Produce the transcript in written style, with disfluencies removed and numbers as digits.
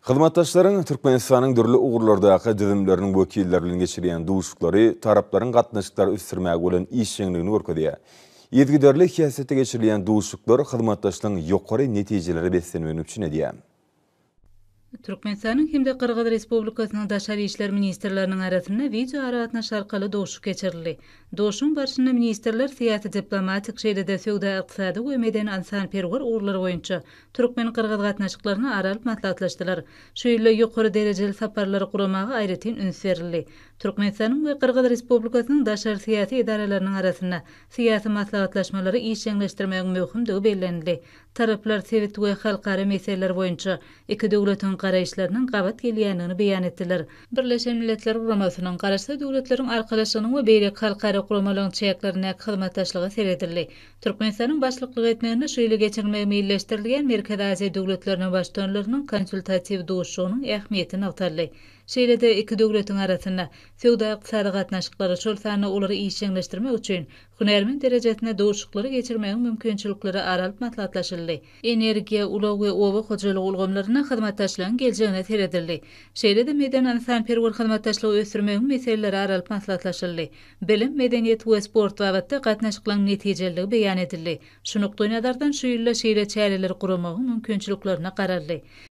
Hyzmatdaşlaryň Türkmenistanyň dürli ugurlardaky düzümleriniň wekilleri bilen geçirýän duşuşyklary taraplaryň gatnaşyklary ösdürmäge bolan işjeňligini görkezýär. Yzygiderli häsiýetde geçirilýän duşuşyklar hyzmatdaşlygyň ýokary netijelere beslenmegini üpjün edýär. Türkmenistanyň hem-de Gyrgyz Respublikasynyň daşary işler ministrleriniň arasynda wideoaragatnaşyk arkaly duşuşyk geçirildi. Duşuşygyň barşynda ministrler syýasy-diplomatik, şeýle-de söwda-ykdysady we medeni-ynsanperwer ugurlar boýunça türkmen-gyrgyz gatnaşyklaryny ara alyp maslahatlaşdylar. Şu ýylda ýokary derejeli saparlary guramaga aýratyn üns berildi. Türkmenistanyň we Gyrgyz Respublikasynyň daşary syýasy edaralarynyň arasynda syýasy maslahatlaşmalary işjeňleşdirmegiň möhümdigi bellenildi. Taraplar sebit we halkara meseleler boýunça iki döwletiň garaýyşlarynyň gabat gelýändigini beýan etdiler. Birleşen Milletler Guramasynyň, Garaşsyz Döwletleriň Arkalaşygynyň we beýleki halkara guramalaryň çäklerindäki hyzmatdaşlyga seredildi. Türkmenistanyň başlyklyk etmeginde şu ýyl geçirilmegi meýilleşdirilýän Merkezi Aziýa döwletleriniň Baştutanlarynyň Konsultatiw duşuşygynyň ähmiýeti nygtaldy. Şeýle-de iki döwletiň arasynda söwda-ykdysady gatnaşyklary, şol sanda olary işjeňleşdirmek üçin Hünärmen derejesinde duşuşyklary geçirmegiň mümkinçilikleri ara alyp maslahatlaşyldy. Energiýa, ulag we oba hojalygy ulgamlarynda hyzmatdaşlygyň geljegine seredildi. Şeýle-de medeni-ynsanperwer hyzmatdaşlygy ösdürmegiň meseleleri ara alyp maslahatlaşyldy. Bilim, medeniýet we sport babatda gatnaşyklaryň netijeliligi beýan edildi. Şu nukdaýnazardan şu ýylda şeýle çäreleri guramagyň mümkinçiliklerine garaldy.